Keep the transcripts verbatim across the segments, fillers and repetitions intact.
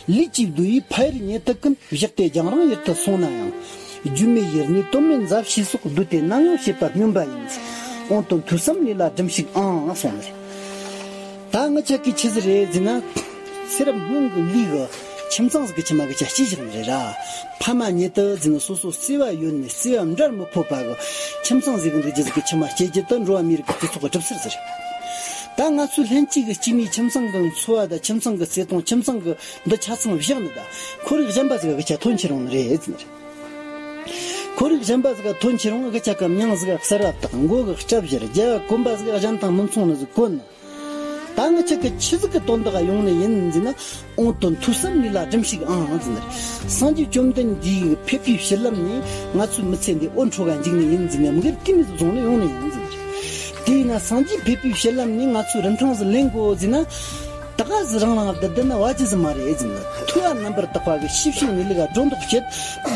ལུས་ཀྱི་རྡོ་ཡིས་ཕ་ཡུལ་ཉེ་དུ་ཀུན། བཞག་སྟེ་རྒྱང་རིང་ཡུལ་དུ་སོང་ན་ཡང་། སྒྱུ་མའི་ཡུལ་ནས་དོན་མེད་མཛའ་བཤེས་སོགས། བསྡུས་ཏེ་ནམ་ཡང་བྱེད་པ་སྨྱོན་པ་ཡིན། དབང་དོན་ཐོས་བསམ་ལས་ལ་སྒྲིམ་ཞིག་ཨང་གསུངས་ནས། ད་ང་ཅག་གིས་ཆི་ཟིག་རེད་ཟེར་ན། ཚེ་རབས་སྔོན་གྱི་ལུས་ཀྱི་ཁྱིམ་ཚང་ཟིག་གི་ཁྱིམ་མ་གི་ཆ་སྐྱེས་བཞག་ནི་རེད་ར། ཕ་མ་ཉེ་དུ་ཟེར་ན་སོ་སོ་བརྩེ་བ་ཡོད་ནས་བརྩེ་བ་འབྲལ་མི་ཕོད་པ་གི་ཁྱིམ་ཚང་ཟིག་གི་འདུག་རྒྱུ་ཟིག་གི་ཁྱིམ་མ་སྐྱེས་རྒྱུ་དེ་འགྲོ་བ་མིའི་རིགས་ཀྱི་སྤྱི་ཚོགས་ཀྱི་གྲུབ་ཚུལ་ཟིག་རེད། ད་ང་ཚོའི་ལྷན་སྐྱེས་ཀྱི་སྐྱེས་མའི་ཁྱིམ་ཚང་གི་འཚོ་བ་དང་ཁྱིམ་ཚང་གི་བརྩེ་དུང་ཁྱིམ་ཚང་གི་འདི་ཆ་ཚང་བཞག་ནི་ད་ཁོར་ཡུག་གཞན་པ་ཟིག་གི་ཆ་ཐོན་ཁྱེར་ཡོང་ནི་རེད་ཟེར་ནི་རེད། ཁོར་ཡུག་གཞན་པ་ཟིག་ག་ཐོན་ཁྱེར་ཡོང་གི་ཆ་ག་མྱིང་ཟིག་ག་གསར་བ་བཏགས། མགོ་གི་སྐྲ་བཞར། རྒྱབ་གོན་པ་ཟིག་ག་གཞན་དང་མི་མཚུངས་ནི་ཟིག་གོན་ནི། ད་ང་ཅག་གི་ཆི་ཟིག་གི་དོན་དག་ག་ཡོང་ནི་ཡིན་ཟེར་ན། དབང་དོན་ཐོས་བསམ་ལས་ལ་སྒྲིམ་ཞིག་ཨང་ཟེར་ནི། སངས་རྒྱས་བཅོམ་ལྡན་འདས་ཀྱི་ཕེབས་པའི་ཕྱི་ལམ་ནས་ང་ཚོའི་མི་ཚེ་འདི་འོད་འཕྲོ་ག་འཇིག་ནི་ཡིན་ཟེར་ནས་མི་སྒེར་དེ་མི་ཟིག་བཟུང་ནི་ཡོང་ནི་ཡིན་ཟེར་ནི། དེས་ན་སངས་རྒྱས་ཕེབས་པའི་ཕྱི་ལམ་ནས་ང་ཚོས་རིན་ཐང་ཟིག་ལེན་དགོས་ཟེར་ན། ད་ག་ཟི་རང་རང་བསྡད་བསྡད་ན་བ་ཅི་ཟི་མ་རེད་ཟེར་ན། ཐོས་པ་རྣམ་པར་དག་པ་གི་ཤེས་བྱའི་གནས་ལུགས་སྒྲོ་འདོགས་བཅད་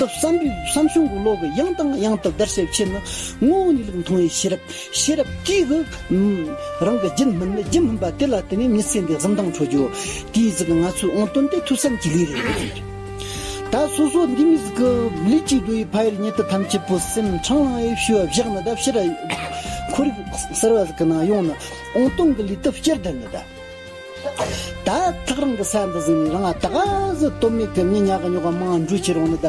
དུ་བསམ་པའི་བསམ་བྱུང་གི་བློ་གི་ཡང་དང་ཡང་དུ་བརྡར་ཤ་ཕྱེ་ནི་ངོ་བོ་གནས་ལུགས་མཐོང་བའི་ཤེས་རབ། ཤེས་རབ་དེ་གི་རང་གི་རྒྱུད་སྨིན་ནི་རྒྱུད་སྨིན་པ་དེ་ལ་བརྟེན་ནས་མི་ཚེ་འདི་གཟི་མདངས་འཕྲོ་རྒྱུ། དེའི་ཟིག་གི་ང་ཚོའི་དབང་དོན་དེ་ཐོས་བསམ་གྱི་ལས་རེད། ད་སོ་སོ་འདི་མི་ཟིག་གི་ལུས་ཀྱི་རྡོ་ཡིས་ཕ་ཡུལ་ཉེ་དུ་ཐམས་ཅད་པོ་སེམས་འཕྲང་ལང་ཡེ་ཞུ་བ་བཞག་ནི་ད་ཕྱིར་ཁོར་ཡུག་གསར་བ་ཟིག་གི་ནང་ཡོང་ནི་དབང་དོན་གི་ལུས་དུ་བསྐྱུར་བསྡད་ནི་ད། ད་ཐག་རིང་གི་ས་འདི་ཟིག་ནས་རང་ང་ད་ག་ཟི་དོན་མེད་གི་མི་ཉག་གི་ཉོག་ག་མང་འགྲོ་ཁྱེར་ཡོང་ནི་ད་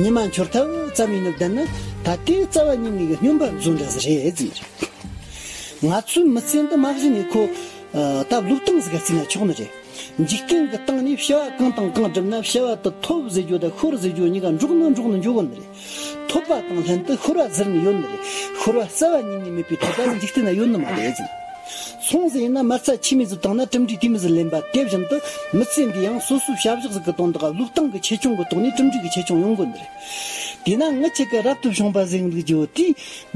ཉི་མ་འཆོར་ཐབས་ཙམ་ཡིན་ནི་བསྡད་ན་ད་དེ་རྩ་བ་ཉིད་ནས་གི་སྨྱོན་པ་བཟོ་འདྲ་ཟིག་རེད་ཟེར། ང་ཚོའི་མི་ཚེ་འདི་མ་གཞི་ནས་ཁོ་ད་བློས་བཏང་ཟིག་ག་བརྩིས་ན་ཆོག་ནི་རེད། འཇིག་རྟེན་གི་སྟེང་ནས་བྱ་བ་གང་དང་གང་བསྒྲུབས་ན་བྱ་བ་དེ་ཐོབ་ཟེར་རྒྱུ་དང་ཤོར་ཟེར་རྒྱུ་གཉིས་ཀ་འགྲོགས་ནི་འགྲོགས་ནི་འགྱོ་གོ་ནི་རེད། ཐོབ་པ་དང་ལྷན་དུ་ཤོར་བ་ཟེར་ནི་ཡོད་ནི་རེད། ཤོར་བ་རྩ་བ་ཉིད་ནས་མེད་པའི་ཐོབ་པ་འཇིག་རྟེན་ན་ཡོད་ནི་མ་རེད་ཟེར། སོང་ཟིན་ཡིན་ན་མ་རྩ་ཆི་མོ་ཟིག་བཏང་ན་གྲུབ་འབྲས་དེ་མོ་ཟིག་ལེན་པ་དེ་བཞིན་དུ་མི་ཚེ་འདི་ཡང་སོ་སོའི་བྱ་བཞག་ཟིག་གི་དོན་དག་བློས་བཏང་གི་ཆེ་ཆུང་གི་ཐོག་ནས་གྲུབ་འབྲས་ཀྱི་ཆེ་ཆུང་ཡོང་དགོས་ནི་རེད། དེས་ན་ངི་ཆེ་གི་རབ་ཏུ་བྱུང་བ་ཟེར་འདུག་རྒྱུ་དེས་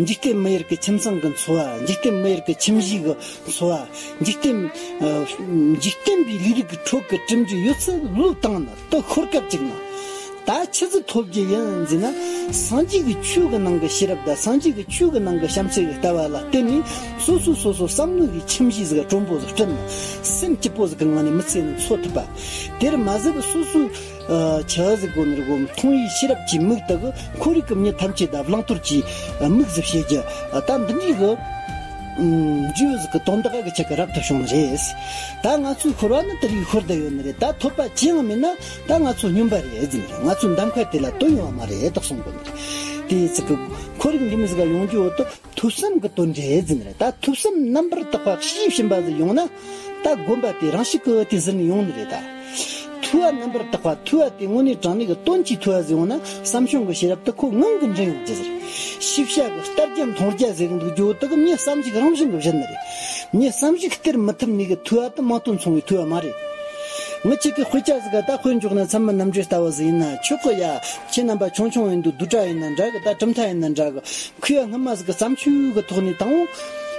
འཇིག་རྟེན་མི་ཡུལ་གྱི་ཁྱིམ་ཚང་གི་འཚོ་བ། འཇིག་རྟེན་མི་ཡུལ་གྱི་ཁྱིམ་གཞིས་ཀྱི་འཚོ་བ། འཇིག་རྟེན་ཨ་འཇིག་རྟེན་པའི་ལས་རིགས་ཀྱི་ཁྲོད་ཀྱི་གྲུབ་འབྲས་ཡོད་ཚད་བློས་བཏང་ནས་དེ་ཤོར་སྐབས་ཅིག་ན། ད་ཆི་ཟིག་ཐོབ་རྒྱུ་ཡིན་ཟེར་ན། སངས་རྒྱས་ཀྱི་ཆོས་ཀྱི་ནང་གི་ཤེས་རབ་དང་སངས་རྒྱས་ཀྱི་ཆོས་ཀྱི་ནང་གི་བྱམས་བརྩེ་གི་ལྟ་བ་ལ་བརྟེན་ནས་སོ་སོ་སོ་སོ་བསམ་མནོ་གི་ཁྱིམ་གཞིས་ཟིག་དྲོན་པོ་ཟིག་བསྐྲུན་ནས་སེམས་སྐྱིད་པོ་ཟིག་གི་ངང་ནས་མི་ཚེ་ནི་འཚོ་ཐུབ་པ། དེར་མ་ཟད་སོ་སོའི་ཆ་ཟིག་གོ་ནར་གོ་མཐོང་བའི་ཤེས་རབ་ཀྱི་མིག་དག་ཁོར་ཡུག་གི་མྱི་ཐམས་ཅད་དང་བླང་དོར་གྱི་མིག་ཟིག་བྱེད་རྒྱུ། ད་འདི་འདྲའི་གི་འཇུ་ཟིག་གི་དོན་དག་གི་ཆེད་ཀྱི་རབ་ཏུ་བྱུང་ནི་རེད། ད་ང་ཚོའི་ཤོར་བ་ནི་དེ་རིགས་ཤོར་བསྡད་ཡོད་ནི་རེད། ད་ཐོབ་པ་ཅི་ཡང་མེད་ན། ད་ང་ཚོ་སྨྱོན་པ་རེད་ཟེར་ནས་ང་ཚོའི་འདམ་ཁ་དེ་ལ་དོན་ཡོད་པ་མ་རེད་དག་གསུང་གོ་ནི་རེད། དེ་ཚིག་གི་ཁོར་ཡུག་འདི་མི་ཟིག་ག་ཡོང་རྒྱུ་འོ་དོ་ཐོས་བསམ་གི་དོན་རེད་ཟེར་ནི་རེད། ད་ཐོས་བསམ་རྣམ་པར་དག་པ་ཤེས་བཞིན་པ་ཟིག་ཡོང་ན་ད་དགོན་པ་དེ་རང་ཤུགས་གི་དེ་ཟིན་ནས་ཡོང་ནི་རེད་ད། ཐོས་པ་རྣམ་པར་དག་པ་ཐོས་པ་དེ་དངོས་གནས་དྲང་གནས་ཀྱི་དོན་གྱིས་ཐོས་པ་ཟིག་ཡོང་ན་བསམ་བྱུང་གི་ཤེས་རབ་དེ་ཁོ་ངང་གིས་འདྲེན་ཡོང་རྒྱུ་ཟེར། ཤེས་བྱ་གི་ལྟ་རྒྱ་མཐོང་རྒྱ་ཟེར་གི་འདུག་རྒྱུ་དེ་གི་མྱི་བསམ་གཞིག་རང་བཞིན་གི་བཞིན་ནི་རེད། མྱི་བསམ་གཞིག་སྟེར་མི་ཐུབ་ནི་གི་ཐོས་པ་དེ་མང་དུ་འཚོང་བའི་ཐོས་པ་མ་རེད། ངི་ཆེ་གི་དཔེ་ཆ་ཟིག་ག་ད་དཔེ་འཇོག་ན་ཚད་མ་རྣམ་འགྲེལ་ལྟ་བུ་ཟིག་ཡིན་ན་ཆོག་གི་ཡ། ཁྱེད་རྣམ་པ་ཆུང་ཆུང་ཡིན་དུས་བསྡུས་གྲྭ་ཡིན་ན་འདྲ་གི། ད་གྲུབ་མཐའ་ཡིན་ན་འདྲ་གི། མཁས་པ་སྔ་མ་ཟིག་གི་བརྩམས་ཆོས་གི་ཐོག་ནས་དང་པོ་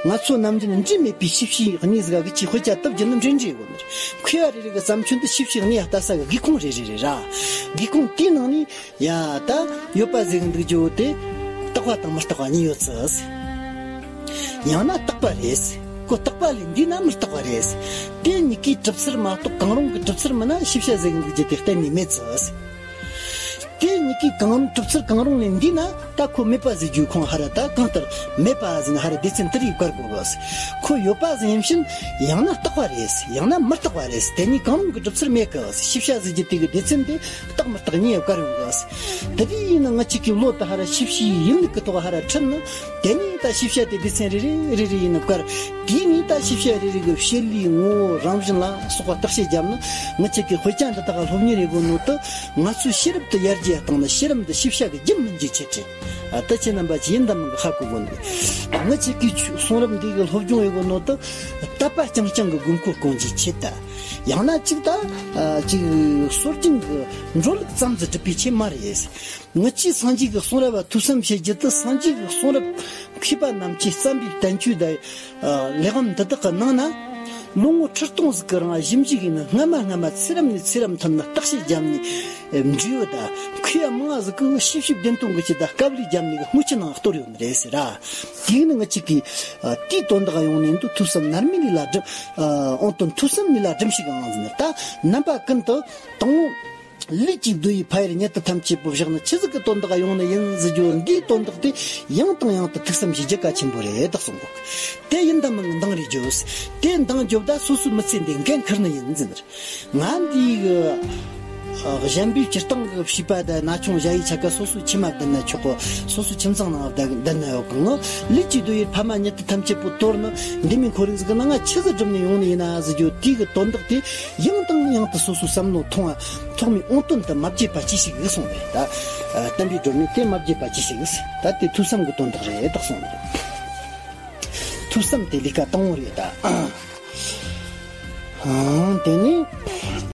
ང་ཚོ་ནམ་རྒྱུན་འབྲི་མེད་པའི་ཤེས་བྱའི་གནས་ཟིག་ག་གི་ཆེ་དཔེ་ཆ་བཏབ་རྒྱུ་ནི་འདྲེན་འདྲེན་ཡོད་ནི་རེད། མཁས་པ་རེ་རེ་གི་བརྩམས་ཆོས་འདི་ཤེས་བྱའི་གནས་ལྟ་ས་གི་སྒེའུ་ཁུང་རེ་རེ་རེད་ར། སྒེའུ་ཁུང་དེའི་ནང་ནས་ཡ་ད་ཡོད་པ་ཟེར་གི་འདུག་རྒྱུ་བོ་དེ་རྟག་པ་དང་མི་རྟག་པ་གཉིས་ཡོད་ཚུལ། ཡང་ན་རྟག་པ་རེད། ཁོ་རྟག་པ་ལས་འདས་ན་མི་རྟག་པ་རེད། དེ་གཉིས་ཀའི་གྲུབ་ཚུལ་མ་གཏོགས་གང་རུང་གི་གྲུབ་ཚུལ་མིན་ན་ཤེས་བྱ་ཟེར་གི་འདུག་རྒྱུ་དེ་གཏན་ནས་མེད་ཚུལ། དེ་གཉིས་ཀའི་གང་རུང་གྲུབ་ཚུལ་གང་རུང་ལས་འདས་ན་ད་ཁོ་མེད་པ་ཟེར་རྒྱུའི་ཁུངས་ཧ་ར་ད་གང་ལྟར་མེད་པ་ཟེར་ན་ཧ་ར་སྡེ་ཚན་དེ་རིགས་བཀར་དགོས་གི། ཁོ་ཡོད་པ་ཟེར་ཡིན་ཕྱིན་ཡང་ན་རྟག་པ་རེད། ཡང་ན་མི་རྟག་པ་རེད། དེ་གཉིས་གང་རུང་གི་གྲུབ་ཚུལ་མེད་གི། ཤེས་བྱ་ཟེར་རྒྱུ་དེ་གི་སྡེ་ཚན་དེ་རྟག་མི་རྟག་གཉིས་བཀར་ཡོང་གི། དེ་དུས་ཡིན་ན་ང་གཅིག་གི་བློ་དེ་ཧ་ར་ཤེས་བྱའི་ཡུལ་ལུགས་ཀྱི་ཐོག་ཧ་ར་ཁྲིད་ནི། དེ་ནས་ད་ཤེས་བྱ་དེ་སྡེ་ཚན་རེ་རེ་རེ་རེ་ཡིན་ན་བཀར། དེའི་ནས་ད་ཤེས་བྱ་རེ་རེ་གི་བྱེད་ལས་ངོ་བོ་རང་བཞིན་ལ་སོགས་པ་བརྟག་དཔྱད་བརྒྱབ་ན་ང་གཅིག་གི་དཔེ་ཆ་འདི་དག་སློབ་གཉེར་ཡེད་དགོས་ནོ་དེ་ང་ཚོའི་ཤེས་རབ་དེ་ཡར་རྒྱས་བཏང་ན་ཤེས་རབ་འདི་ཤེས་བྱ་གི་རྒྱུན་མི་འཇིག་ཆེད་དྲན། ཨ་ད་ཁྱེད་རྣམ་པ་ཅི་ཡིན་ད་མིན་གི་ཧ་གོ་དགོས་ནི། ང་གཅིག་གི་གསུང་རབ་འདི་གི་སློབ་སྦྱོང་ཡེད་དགོས་ནོ་དེ་དད་པ་རྐྱང་རྐྱང་གི་དགོས་མཁོ་སྐོང་རྒྱུའི་ཆེད་ད། ཡང་ན་གཅིག་ད་ཨ་གཅིག་སྲོལ་རྒྱུན་གི་འགྲོ་ལུགས་ཙམ་ཟིག་སྒྲུབ་པའི་ཆེད་མ་རེད། ངི་ཆོས་སངས་རྒྱས་ཀྱི་གསུང་རབ་ལ་ཐོས་བསམ་བྱེད་རྒྱུ་དེ་སངས་རྒྱས་ཀྱི་གསུང་རབ་མཁས་པ་རྣམས་ཀྱིས་བརྩམས་པའི་བསྟན་བཅོས་དང་ལེགས་བམ་འདི་དག་གི་ནང་ན་ ལོ་ངོ་ཁྲི་སྟོང་ཟིག་གི་རིང་ཞིབ་འཇུག་ཡིན་ན། སྔ་མ་སྔ་མ་ཚེ་རབས་ནས་ཚེ་རབས་མཐུད་ནས་བརྟག་དཔྱད་བརྒྱབ་ནས་འབྲས་བུ་དང་། མཁས་པ་མང་ང་ཟིག་གིས་ཞིབ་ཞིབ་བདེན་དོན་གི་ཆེད་དུ་དཀའ་ལས་བརྒྱབ་ནས་དངོས་ཆུ་ནང་གཏོར་ཡོད་ནི་རེད་ཟེར་ར། དེ་ནི་ང་གཅིག་གིས་ཨ་དེའི་དོན་དག་ཡོང་ནས་འདུག་ཐོས་བསམ་ནར་མའི་ལུགས་ལ་སྒྲུབ། ཨ་ཨོང་དོན་ཐོས་བསམ་ལུགས་ལ་སྒྲུབ་ཞིག་ཨང་ཟེར་ནས། ད་རྣམ་པ་ཀུན་ཏུ་དང་པོ་ལས་ཀྱི་བདུད་ཡི་ཕ་ཡུལ་ཉིད་དུ་ཐམས་ཅད་པོ་བཞག་ནས་ཆི་ཟིག་གི་དོན་དག་ཡོང་ནི་ཡིན་ཟེར་རྒྱུ། འདིའི་དོན་དག་དེ་ཡང་དང་ཡང་དུ་ཐུགས་བསམ་བཞེས་རྒྱུ་གལ་ཆེན་པོ་རེད་ད་གསུང་གོ། དེ་ཡིན་དང་མིན་འདང་རེ་རྒྱུ། དེ་འདང་རྒྱོབ་ད་སོ་སོའི་མི་ཚེ་འདི་འགན་འཁུར་ནི་ཡིན་ཟེར། ང་འདི་གི་ཨ་གཞན་པའི་སྤྱིར་བཏང་གི་བྱིས་པ་དང་ན་ཆུང་གཞའ་ཡི་ཆ་ག་སོ་སོའི་ཁྱིམ་མ་བསྡད་ན་ཆོག་གོ། སོ་སོའི་ཁྱིམ་ཚང་ནང་བསྡད་བསྡད་ན་ཡོད་གི། ང་ལས་ཀྱི་བདུད་ཡི་ཕ་མ་ཉིད་དུ་ཐམས་ཅད་པོ་གཏོར་ནི་འདི་མིན་ཁོར་ཡུག་ཟིག་གི་ནང་ང་ཆི་ཟིག་སྒྲུབ་ནས་ཡོང་ནི་ཡིན་ན་ཟེར་རྒྱུ། དེ་གི་དོན་དག་དེ་ཡང་དང་ཡང་དུ་སོ་སོའི་བསམ་བློ་ཐོངས་ཐོག་མའི་ཨོང་དོན་དུ་མ་བརྗེད་པ་ཅི་ཞིག་གསུངས་རེད་ད། ཨ་བསྟན་པའི་སྒྲོན་མེ་དེ་མ་བརྗེད་པ་ཅི་ཞིག་ད་དེ་ཐོས་བསམ་གི་དོན་དག་རེད་ད་གསུངས་རེད། ཐོས་བསམ་དེ་ལས་ཀ་དང་པོ་རེད་ད། ཨང་དེ་ནས།